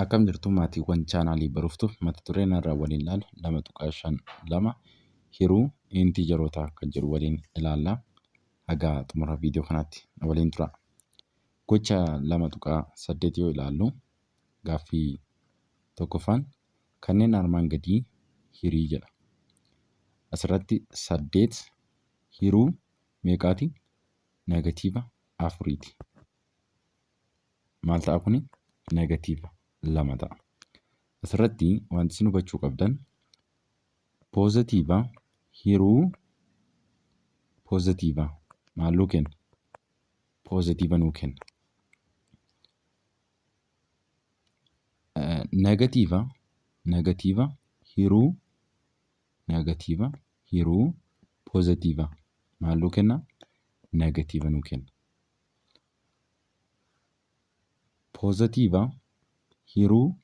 Akkam jirtu maatiiwwan chaanaalii Baruuftuuf mata dureen har'a waliin ilaalu 2.52 hiruu intiijarootaa kan jedhu waliin ilaalla. Haga xumura viidiyoo kanaatti na waliin tura. Gocha 2.8 yoo ilaallu gaaffii tokkoffaan kanneen armaan gadii hirii jedha. Asirratti 8 hiruu meeqaati? Negatiiva afuriiti. Maal ta'a kuni? Negatiiva 2 ta'a. Asirratti wanti isin hubachuu qabdan poozitiiva hiruu poozitiiva maal nuu kenna? Poozitiiva nuu kenna. Negatiiva negatiiva hiruu negatiiva hiruu poozitiiva maal nuu kenna? Negatiiva nuu kenna. Poozatiiva hiruu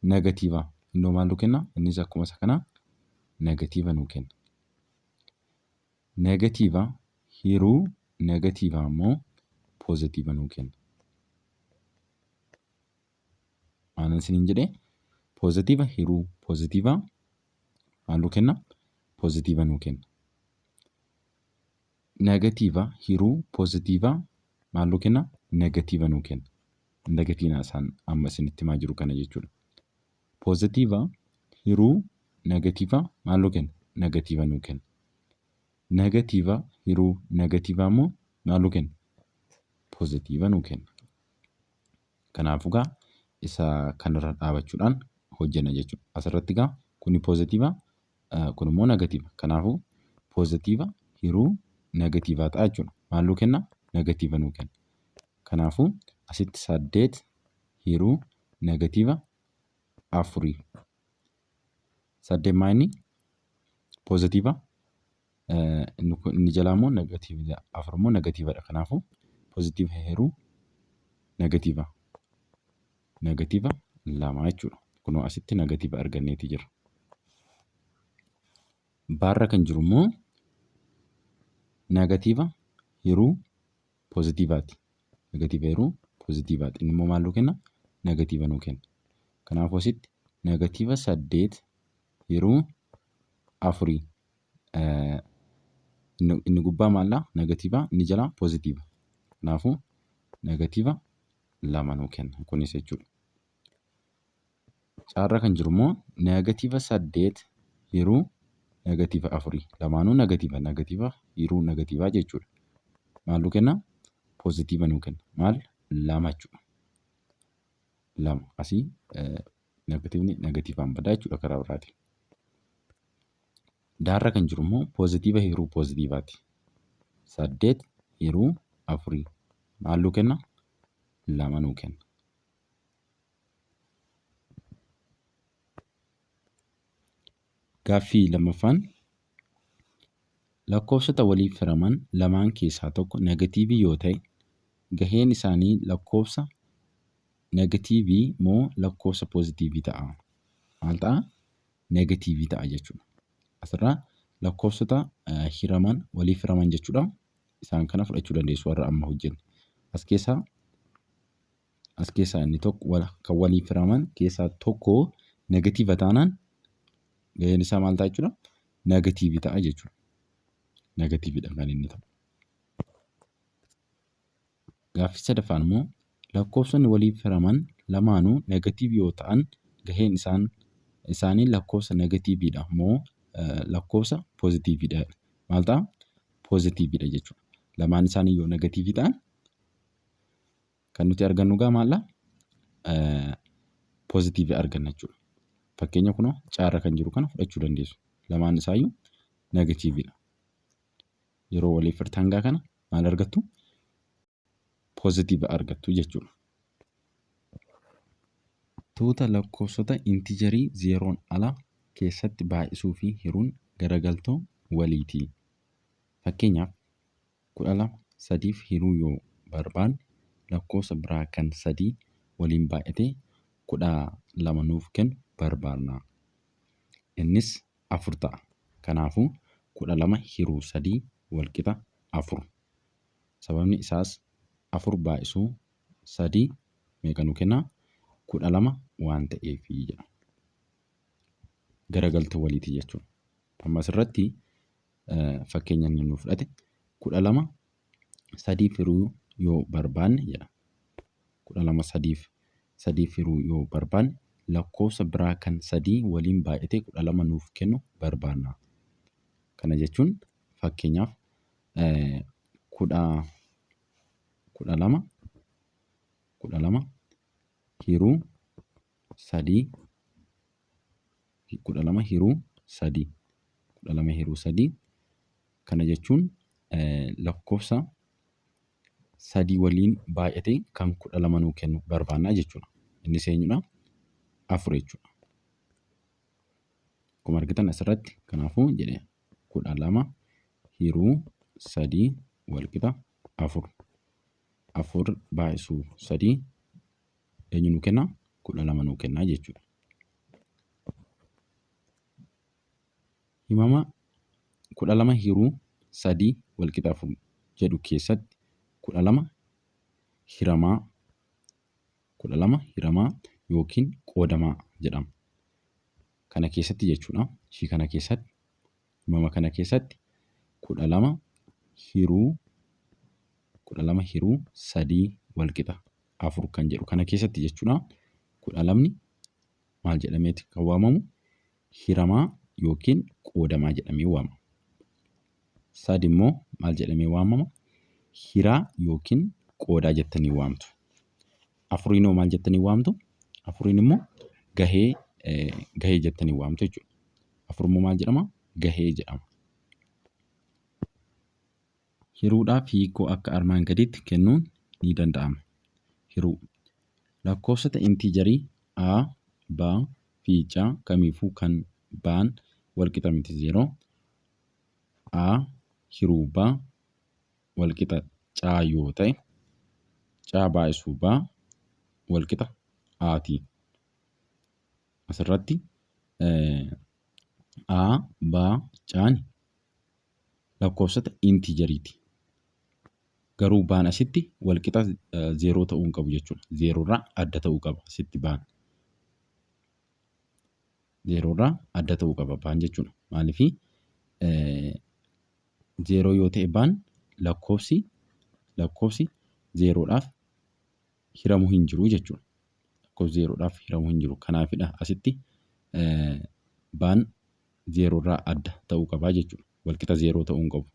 negatiiva innoo maal nuu kenna? Innis akkuma isa kanaa negatiiva nuu kenna. Negatiiva hiruu negatiiva immoo poozatiiva nuu kenna. Maalan isiniin jedhee? Poozatiiva hiruu poozatiiva maal nuu kenna? Poozatiiva nuu kenna. Negatiiva hiruu poozitiiva maal nuu kenna? Negatiiva nuu kenna. Hin dagatiinaa isaan amma isinitti himaa jiru kana jechuudha. Poozitiiva hiruu negatiiva maal nuu kenna? Negatiiva nuu kenna. Negatiiva hiruu negatiiva immoo maal nuu kenna? Poozitiiva nuu kenna. Kanaafuu gaa isa kanarra dhaabachuudhaan hojjenna jechuudha. Asirratti gaa kuni poozitiiva kun immoo negatiiva. Kanaafuu poozitiiva hiruu negatiivaa ta'a jechuudha. Maal nuu kenna? Negatiiva nuu kenna. Kanaafuu asitti 8 hiruu negatiiva afurii. 8 maa inni? Poozitiiva. Inni jalaa immoo negatiiva afur immoo negatiivadha. Kanaafuu poozitiiva hiruu negatiiva. Negatiiva 2 jechuudha. Kunoo asitti negatiiva arganneeti jira. Baarra kan jiru immoo negatiiva hiruu poozitiivaati. Negatiiva hiruu poozitiivaati. Inni immoo maal nuu kenna? Negatiiva nuu kenna. Kanaafuu asitti negatiiva 8 hiruu afurii. Inni gubbaa maallaa? Negatiiva. Inni jalaa poozitiiva. Kanaafuu negatiiva 2 nuu kenna kunis jechuudha. Caarra kan jiru immoo negatiiva 8 hiruu negatiiva afurii. Lamaanuu negatiiva. Negatiiva hiruu negatiivaa jechuudha. Maal nuu kenna? Poozitiiva nuu kenna. Maal? 2 jechuudha. 2 asii negatiivni negatiivaan badaa jechuudha karaa biraatiin. Daarra kan jiru immoo poozitiiva hiruu poozitiivaati. 8 hiruu afurii. Maal nuu kenna? 2 nuu kenna. Gaaffii lammaffaan lakkoofsota waliif hiraman lamaan keessaa tokko negatiivii yoo ta'e gaheen isaanii lakkoofsa negatiivii moo lakkoofsa poozitiivii ta'a? Maal ta'a? Negatiivii ta'a jechuudha. Asirraa lakkoofsota hiraman waliif hiraman jechuudha. Isaan kana fudhachuu dandeessu warra amma hojjenne. As keessaa as keessaa inni tokko kan waliif hiraman keessaa tokko negatiiva taanaan gaheen isaa maal ta'a jechuudha? Negatiivii ta'a jechuudha. Negatiiviidha kan inni ta'u. Gaaffii sadaffaan immoo lakkoofsonni waliif hiraman lamaanuu negatiivii yoo ta'an gaheen isaan isaanii lakkoofsa negatiiviidha moo lakkoofsa poozitiiviidha? Maal ta'a? Poozitiiviidha jechuudha. Lamaan isaanii yoo negatiivii ta'an kan nuti argannu gaa maalla? Poozitiivii arganna jechuudha. Fakkeenya kunoo caarra kan jiru kana fudhachuu dandeessu. Lamaan isaayyuu negatiiviidha. Yeroo waliif hirtan gaa kana maal argattu? Poozitiiva argattu jechuudha. Tuuta lakkoofsota intijarii zeeroon ala keessatti baay'isuu fi hiruun garagaltoo waliiti. Fakkeenyaaf 12 sadiif hiruu yoo barbaanne lakkoofsa biraa kan 3 waliin baay'atee 12 nuuf kennu barbaadna. Innis 4 ta'a. Kanaafuu 12 hiruu 3 walqixa 4. Sababni isaas 4 baay'isuu 3 meeqa nuu kenna? 12 waan ta'eefi jedha. Garagaltoo waliiti jechuudha. Amma asirratti fakkeenya inni nu fudhate 12 sadiif hiruu yoo barbaanne jedha. 12 sadiif hiruu yoo barbaanne lakkoofsa biraa kan 3 waliin baay'atee 12 nuuf kennu barbaanna. Kana jechuun fakkeenyaaf 12 12 hiruu 3 12 hiruu 3 12 hiruu 3 kana jechuun lakkoofsa 3 waliin baay'atee kan 12 nuu kennu barbaannaa jechuudha. Innis eenyudha? 4 jechuudha. Akkuma argitan asirratti kanaafuu jedhe 12 hiruu 3 walqixa 4. 4 baay'isuu 3 eenyu nuu kenna? 12 nuu kenna jechuudha. Himama 12 hiruu 3 walqixa 4 jedhu keessatti 12 hiramaa 12 hiramaa yookiin qoodamaa jedhama. Kana keessatti jechuudha. Ishii kana keessatti himama kana keessatti 12 hiruu 12 hiruu 3 walqixa 4 kan jedhu kana keessatti jechuudha. 12 maal jedhameeti kan waamamu? Hiramaa yookiin qoodamaa jedhamee waamama. Sadi immoo maal jedhamee waamama? Hiraa yookiin qoodaa jettanii waamtu. Afuriin hoo maal jettanii waamtu? Afuriin immoo gahee gahee jettanii waamtu jechuudha. Afur immoo maal jedhama? Gahee jedhama. Hiruudhaaf hiikoo akka armaan gadiitti kennuun ni danda'ama. Hiruu. Lakkoofsota intiijarii A, B fi C kamiifuu kan B'n walqixa miti 0, A hiruu B walqixa C yoo ta'e, C baay'isuu B walqixa A ti. Asirratti A, B, C'n lakkoofsota intiijariiti. Garuu baan asitti walqixa zeeroo ta'uu hin qabu jechuudha. Zeeroorraa adda ta'uu qaba asitti baan. Zeeroorraa adda ta'uu qaba baan jechuudha. Maaliif zeeroo yoo ta'e baan lakkoofsi zeeroodhaaf hiramu hin jiru jechuudha. Lakkoofsi zeeroodhaaf hiramu hin jiru. Kanaafidha asitti baan zeeroorraa adda ta'uu qaba jechuudha. Walqixa zeeroo ta'uu hin qabu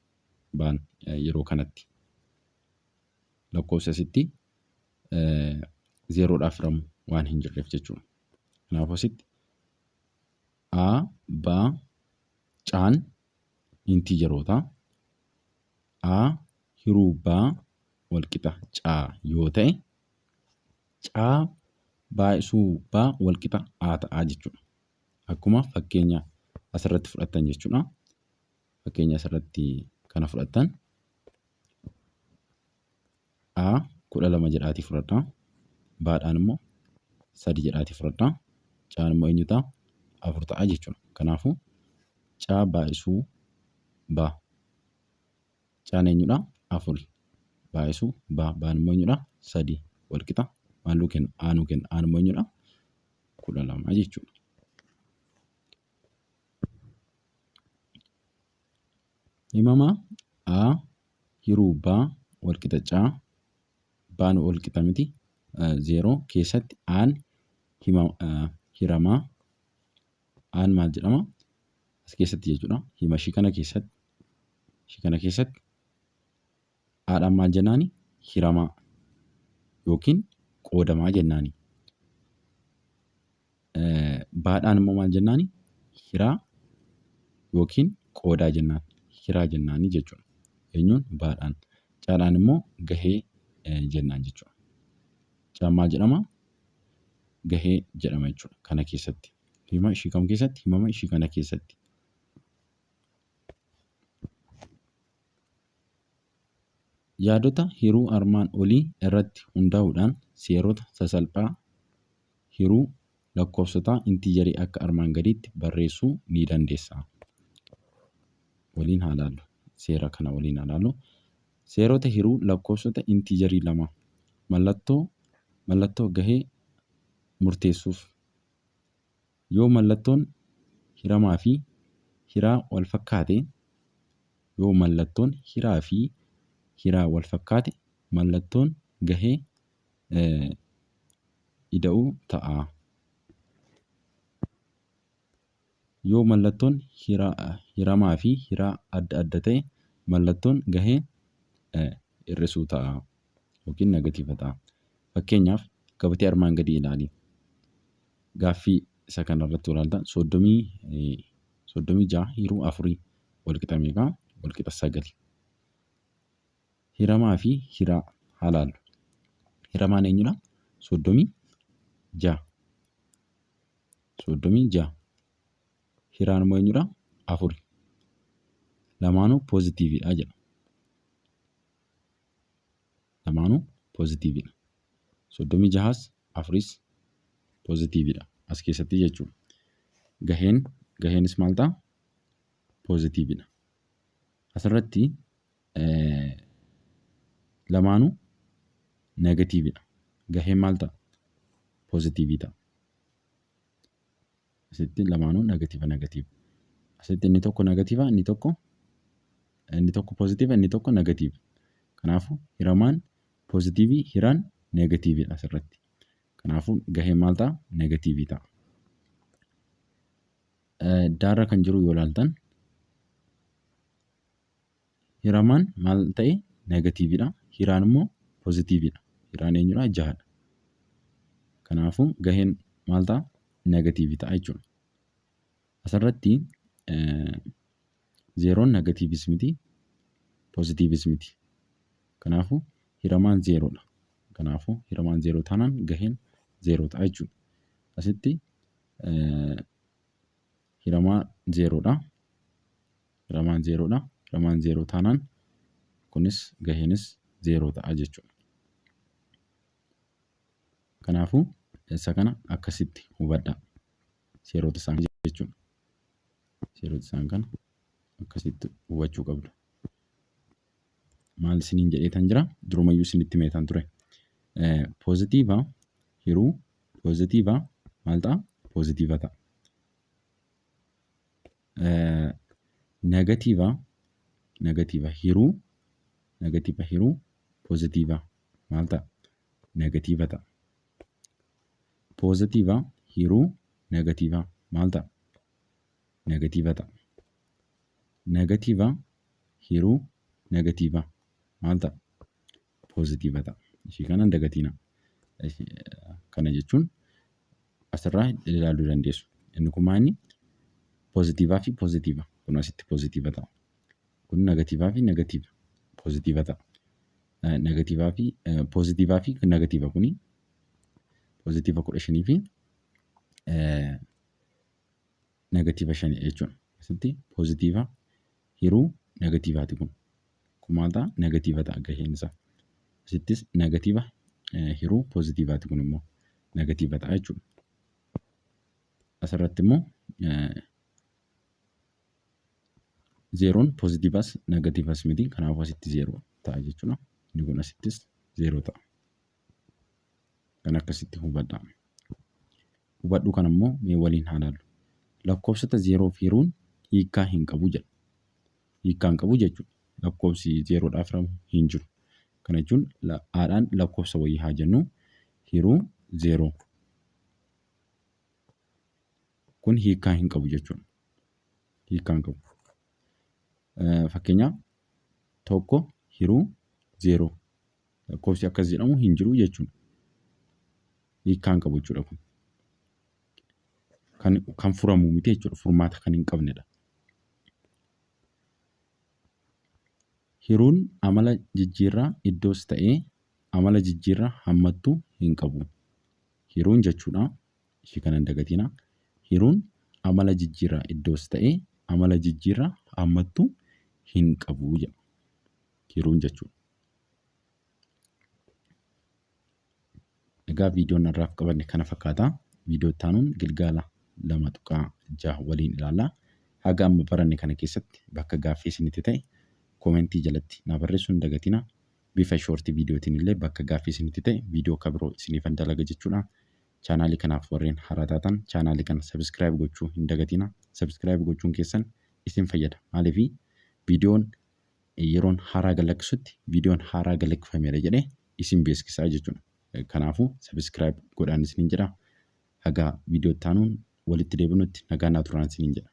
baan yeroo kanatti. Lakkoofsi asitti zeeroodhaaf hiramu waan hin jirreef jechuudha. Kanaafuu asitti A, B, C'n intiijaroota. A hiruu B walqixa C yoo ta'e C baay'isuu B walqixa A ta'a jechuudha. Akkuma fakkeenya asirratti fudhattan jechuudha. Fakkeenya asirratti kana fudhattan A 12 jedhaatii fudhadha. B'dhaan immoo 3 jedhaatii fudhadha. C'n immoo eenyu ta'a? 4 ta'a jechuudha. Kanaafuu C baay'isuu B. C'n eenyudha? 4 baay'isuu B. B'n immoo eenyudha? 3 walqixa maal nuu kenna? A nuu kenna. A'n immoo eenyudha? 12 jechuudha. Himama A hiruu B walqixa C, B'n walqixa miti 0 keessatti A'n hiramaa A'n maal jedhama? As keessatti jechuudha. Hima ishii kana keessatti ishii kana keessatti Aadhaan maal jennaani? Hiramaa yookiin qoodamaa jennaani. Baadhaan immoo maal jennaani? Hiraa yookiin qoodaa jennaan. Hiraa jennaani jechuudha. Eenyuun? Baadhaan. Caadhaan immoo gahee jennaan jechuudha. Caan maal jedhama? Gahee jedhama jechuudha kana keessatti. Hima ishii kam keessatti? Himama ishii kana keessatti. Yaadota hiruu armaan olii irratti hundaa'uudhaan seerota sasalphaa hiruu lakkoofsotaa intiijarii akka armaan gadiitti barreessuu ni dandeessa. Waliin haa ilaallu. Seera kana waliin haa ilaallu. Seerota hiruu lakkoofsota intiijarii lama mallattoo mallattoo gahee murteessuuf. Yoo mallattoon hiramaa fi hiraa wal fakkaate, yoo mallattoon hiraa fi hiraa wal fakkaate, mallattoon gahee ida'uu ta'a. Yoo mallattoon hiramaa fi hiraa adda adda ta'e, mallattoon gahee hir'isuu ta'a yookiin negatiiva ta'a. Fakkeenyaaf, gabatee armaan gadii ilaali. Gaaffii isa kanarratti ilaaltan, 36 hiruu afurii walqixa meeqaa? Walqixa sagali. Hiramaa fi hiraa haa laallu. Hiramaan eenyudha? 36. 36. Hiraan immoo eenyudha? Afuri. Lamaanuu poozitiiviidha jedha. Lamaanuu poozitiiviidha. 36s afuris poozitiiviidha as keessatti jechuudha. Gaheenis maal ta'a? Poozitiiviidha. Asirratti lamaanuu negatiiviidha. Gaheen maal ta'a? Poozitiivii ta'a. Asitti lamaanuu negatiiva negatiiva. Asitti inni tokko negatiiva, inni tokko poozitiiva, inni tokko negatiiva. Kanaafuu hiramaan poozitiivii, hiraan negatiiviidha asirratti. Kanaafuu gaheen maal ta'a? Negatiivii ta'a. Daarra kan jiru yoo ilaaltan, hiramaan maal ta'e? Negatiiviidha. Hiraan immoo poozitiiviidha. Hiraan eenyudha? Jahadha. Kanaafuu gaheen maal ta'a? Negatiivii ta'a jechuudha. Asirratti zeeroon negatiivis miti, poozitiivis miti. Kanaafuu hiramaan zeeroodha. Kanaafuu hiramaan zeeroo taanaan gaheen zeeroo ta'a jechuudha. Asitti hiramaan zeeroodha. Hiramaan zeeroodha. Hiramaan zeeroo taanaan kunis gaheenis zeeroo ta'a jechuudha. Kanaafuu isa kana akkasitti hubadhaa. Seerota isaan jechuudha. Seerota isaan kana akkasitti hubachuu qabdu. Maal isiniin jedheetan jira? Durumayyuu isinitti himeetan ture. Poozitiiva hiruu poozitiiva maal ta'a? Poozitiiva ta'a. Negatiiva hiruu poozitiiva maal ta'a? Negatiiva ta'a. Poozitiiva hiruu negatiiva maal ta'a? Negatiiva ta'a. Negatiiva hiruu negatiiva maal ta'a? Poozitiiva ta'a. Ishii kana hin dagatinaa. Kana jechuun asirraa ilaaluu dandeessu. Inni kun maal inni? Poozitiivaa fi poozitiiva. Kun asitti poozitiiva ta'a. Kun negatiivaa fi negatiiva poozitiiva ta'a. Negatiivaa fi poozitiivaa fi negatiiva, kuni poozitiiva 15 fi negatiiva shani jechuudha. Asitti poozitiiva hiruu negatiivaati kun. Kun maal ta'a? Negatiiva ta'a gaheen isaa. Asittis negatiiva hiruu poozitiivaati, kun immoo negatiiva ta'a jechuudha. Asirratti immoo zeeroon poozitiivas negatiivas miti. Kanaafuu asitti zeeroo ta'a jechuudha. Inni kun asittis zeeroo ta'a. Kan akkasitti hubadhaa. Hubadhu kana immoo mee waliin haa ilaallu. Lakkoofsota zeeroof hiruun hiikkaa hin qabu jedha. Hiikkaa hin qabu jechuudha. Lakkoofsi zeeroodhaaf hiramu hin jiru. Kana jechuun haadhaan lakkoofsa wayii haa jennu, hiruu zeeroo. Kun hiikkaa hin qabu jechuudha. Hiikkaa hin qabu. Fakkeenyaaf, tokko hiruu zeeroo. Lakkoofsi akkas jedhamu hin jiru jechuudha. Hiikkaa hin qabu jechuudha kun. Kan furamu miti jechuudha. Furmaata kan hin qabnedha. Hiruun amala jijjiirraa iddoos ta'ee amala jijjiirraa hammattuu hin qabu. Hiruun jechuudha. Ishii kana hin dagatinaa. Hiruun amala jijjiirraa iddoos ta'ee amala jijjiirraa hammattuu hin qabu jedha. Hiruun jechuudha. Egaa viidiyoon har'aaf qabanne kana fakkaata. Viidiyoo itti aanuun gilgaala 2.6 waliin ilaalla. Haga amma baranne kana keessatti bakka gaaffii isinitti ta'e koomentii jalatti naa barreessuu hin dagatinaa. Bifa short viidiyootiin illee bakka gaaffii isinitti ta'e viidiyoo akka biroo isiniifan dalaga jechuudha. Chaanaalii kanaaf warreen haaraa taatan chaanaalii kana subscribe gochuu hin dagatinaa. Subscribe gochuun keessan isin fayyada. Maaliif, viidiyoon yeroon haaraa galakkisutti viidiyoon haaraa galakkifameera jedhee isin beeksisaa jechuudha. Kanaafuu subscribe godhaan isiniin jedha. Hagaa viidiyoo itti aanuun walitti deebinutti nagaa naa turaan isiniin jedha.